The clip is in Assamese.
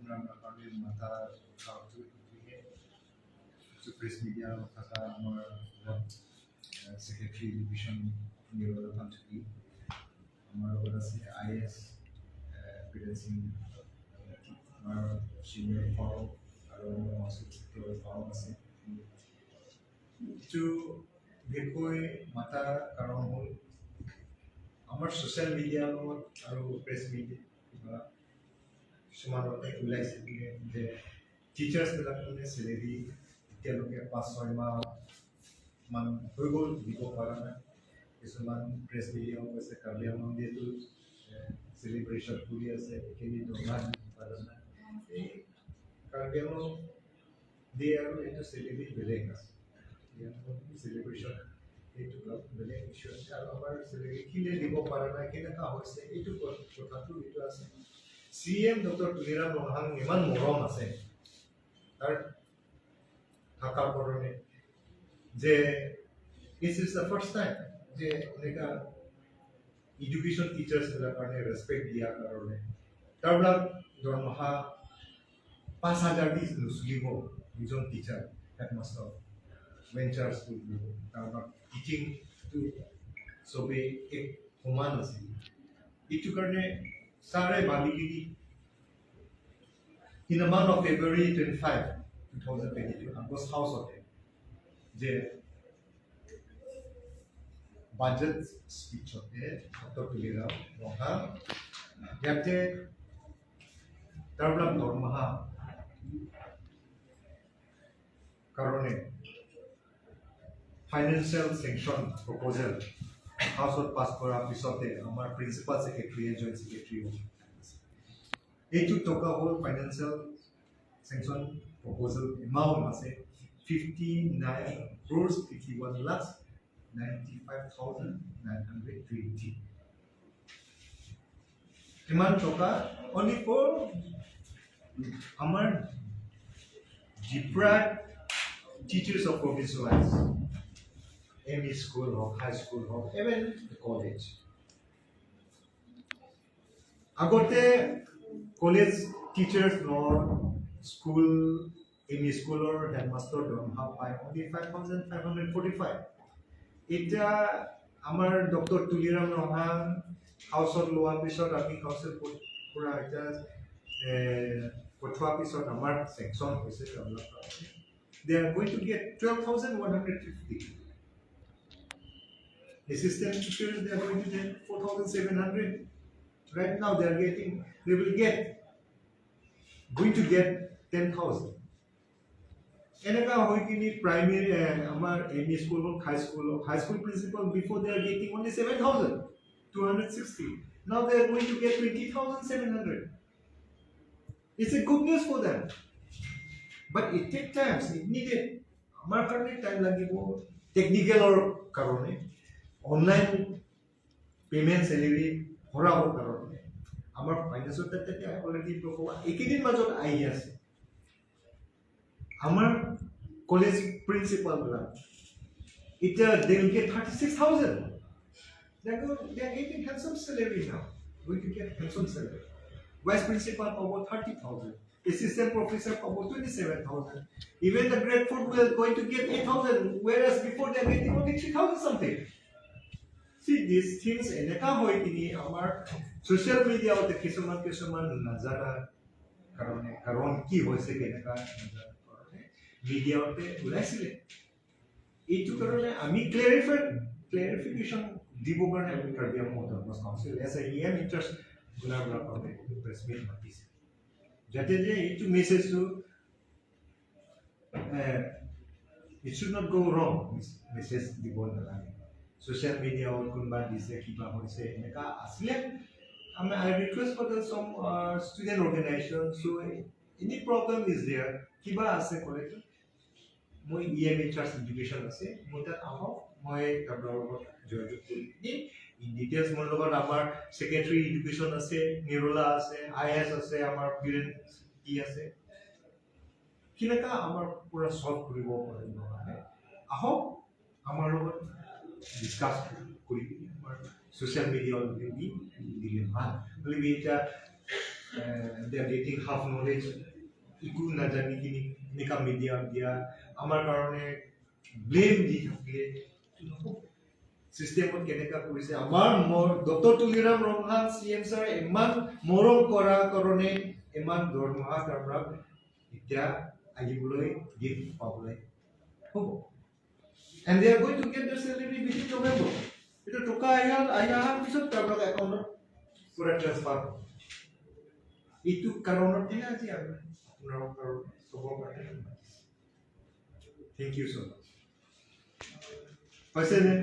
আপোনাৰ কাৰণে মাতা কথাটো এইটোহে। প্ৰেছ মিডিয়া থকা আমাৰ ছেক্ৰেটাৰী এডুকেশ্যন নিৰলা পান্থুকি, আমাৰ লগত আছে I S Biren Singh, আমাৰ চিনিয়ৰ ফাও আৰু আমাৰ ফাও আছে। এইটো বিশেষকৈ মাতাৰ কাৰণ হ'ল আমাৰ ছ'চিয়েল মিডিয়াৰ লগত আৰু প্ৰেছ মিডিয়া কিবা কিছুমানতে ওলাইছে যে টিচাৰ্ছবিলাক মানে চেলেৰি এতিয়ালৈকে 5-6 মাহ মান হৈ গ'ল, দিব পৰা নাই। কিছুমান প্ৰেছ মিডিয়াও কৈছে কাৰ্বি আংলং চেলিব্ৰেশ্যন কৰি আছে, এইখিনি দৰমহা দিব পৰা নাই। এই কাৰ্বি আংলং দিয়ে আৰু এইটো চেলেৰি বেলেগ আছে। চেলিব্ৰেশ্যন এইটো অলপ বেলেগ ইছ্যু আছে আৰু আমাৰ চেলেৰি কেলে দিব পৰা নাই, কেনেকুৱা হৈছে, এইটো কথাটো এইটো আছে। C M doctor Tuliram Ronghang ইমান মৰম আছে তাৰ থকাৰ কাৰণে যে this is the first time যে এনেকুৱা এডুকেশ্যন টিচাৰ্ছবিলাক কাৰণে ৰেচপেক্ট দিয়াৰ কাৰণে তাৰবিলাক দৰমহা 5,000 দি নচলিব। দুজন টিচাৰ হেডমাষ্টাৰ ভেঞ্চাৰ স্কুল তাৰপৰা টিচিংটো চবেই এক সমান আছিল। এইটো কাৰণে ছাৰে ভাবি কিনি in the month of February 25, 2022, August হাউচতে যে বাজেট স্পীচতে ডক্টৰ তুলিৰাম ৰংহাং ইয়াতে তাৰবিলাক দৰমহা কাৰণে ফাইনেন্সিয়েল চেংচন প্ৰপ'জেল হাউচত পাছ কৰাৰ পিছতে আমাৰ প্ৰিন্সিপাল ছেক্ৰেটাৰীয়ে জইণ্ট ছেক্ৰেটাৰী এইটো টকা হ'ল। ফাইনেন্সিয়েল চেংচন প্ৰপ'জেল এমাউণ্ট আছে 59 crores 51 lakhs 95,920। ইমান টকা অনলি ফৰ আমাৰ deprived teachers of provincialized ME school হওক, হাই স্কুল হওক, ইভেন কলেজ। আগতে কলেজ টিচাৰ্ছ নহয়, স্কুল এম ই স্কুলৰ হেডমাষ্টাৰ দৰমহা পায় only 5,545। এতিয়া আমাৰ ডক্টৰ তুলিৰাম ৰংহাং হাউচত লোৱাৰ পিছত আমি কাউন্সিল পৰা এতিয়া পঠোৱাৰ পিছত আমাৰ চেংচন হৈছে তেওঁলোকৰ। They are going to get 12,150. Assistant teachers, they are going to get 4,700. Right now, they are getting, they will get, going to get 10,000. এনেকুৱা হৈ কিনি প্ৰাইমেৰী আমাৰ এম ই স্কুল হওক, হাই স্কুল হওক, high school principal, before they are getting only 7,260. Now they are going to get 20,700. It's a good news for them, but it take times, it needed. আমাৰ কাৰণে টাইম লাগিব টেকনিকেলৰ কাৰণে, অনলাইন পে'মেণ্ট চেলেৰি ভৰাবৰ কাৰণে। আমাৰ ফাইনেন্সত তেতিয়া অলৰেডি এইকেইদিন মাজত আহি আছে। আমাৰ কলেজ প্ৰিন্সিপালবিলাক এতিয়া they will get 36,000. They are getting handsome salary now, going to get handsome salary. Vice principal পাব 30,000, assistant professor পাব 27,000. Even the grade 4 will going to get 8,000, whereas before they are getting only 3,000 something. See these things. এনেকা হৈ কিনি আমাৰ ছ'চিয়েল মিডিয়াতে কিছুমান কিছুমান নাজানা কাৰণে, কাৰণ কি হৈছে কেনেকা নাজানা কাৰণে মিডিয়াতে ওলাইছিলে। এইটো কাৰণে আমি ক্লেৰিফিকেশ্যন দিবৰ কাৰণে আমি Karbi Anglong autonomous council as a EM in-charge গুণাগুণাৰ কাৰণে এইটো প্ৰেছ মিট মাতিছে, যাতে যে এইটো মেছেজটো it should not go wrong. Message দিব নালাগে। ছ'চিয়েল মিডিয়াত কোনোবা দিছে, কিবা হৈছে, এনেকুৱা আছিলে। আমি I request for the some student organization, so any problem is there, কিবা আছে ক'লে মই ই এম ইনচাৰ্জ এডুকেশ্যন আছে, মোৰ তাত আহক। মই আপোনাৰ লগত যোগাযোগ কৰি দিম ইন ডিটেইলছ। মোৰ লগত আমাৰ ছেক্ৰেটাৰী এডুকেশ্যন আছে, নিৰোলা আছে, I S আছে, আমাৰ বীৰেন কি আছে, কেনেকুৱা আমাৰ পূৰা চল্ভ কৰিব পাৰিব কাৰণে আহক, আমাৰ লগত ডিছকাছ কৰি পিনি আমাৰ ছ'চিয়েল মিডিয়াত দি দিলে ভাল। বুলি এতিয়া They are getting half knowledge. একো নাজানি কিনি এনেকুৱা মিডিয়া দিয়া আমাৰ কাৰণে ব্লেম দি থাকিলে নহ'ব। চিষ্টেমত কেনেকুৱা কৰিছে, আমাৰ doctor Tuliram Ronghang, C M ছাৰে ইমান মৰম কৰাৰ কাৰণে ইমান দৰমহা তাৰ পৰা এতিয়া আহিবলৈ গিফ্ট পাবলৈ হ'ব, and they are going to get the salary within November. এইটো টকা আহি অহাৰ পিছত তেওঁলোকৰ একাউণ্টত পুৰা ট্ৰেন্সফাৰ হ'ব। এইটো কাৰণতহে আজি আমি আপোনাৰ কাৰণে, চবৰ কাৰণে মাতিছোঁ। Thank you so much. হৈছে নে?